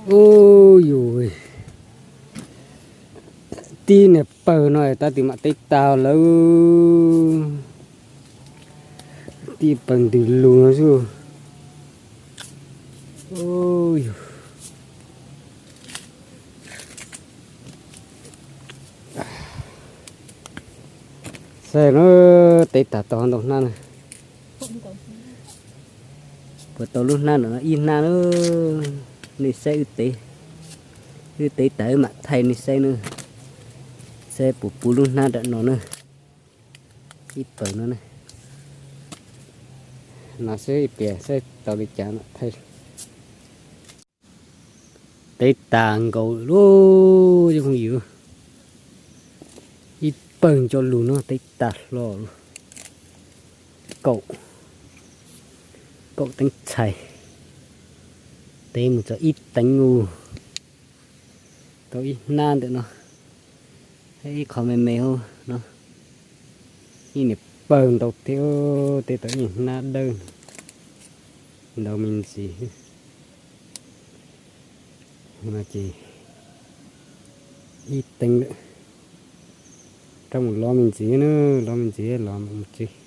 Ub yus, tib niag pawg no tab sis mam teb tag lawm. Tib pawg ntws lus no xwb. Saib no, teb tag tau ntau hnab na. Puas tau lub hnab no ib hnab na. Nej saib wb teb, wb teb tas wb mam thaij nej saib na. Saib puas puv lub hnab nram no na. Ib pawg no na. No xwb ib pliag saib tau li cas mam thaij. Teb tag nkaus lawm cov phooj ywg. Ib pawg ntsuab lus no teb tag hlo lawm. Kaum, kaum teev txhais. Teb mus txog ib teev ub. Tau ib hnab ntawm no, ib qho me me no. Ib niag pawg ntau thiab, teb tau ib hnab dawb, ntau me ntsis. No ces ib teev lawm, rov mus lov me ntsis na, lov me ntsis los mus tsev.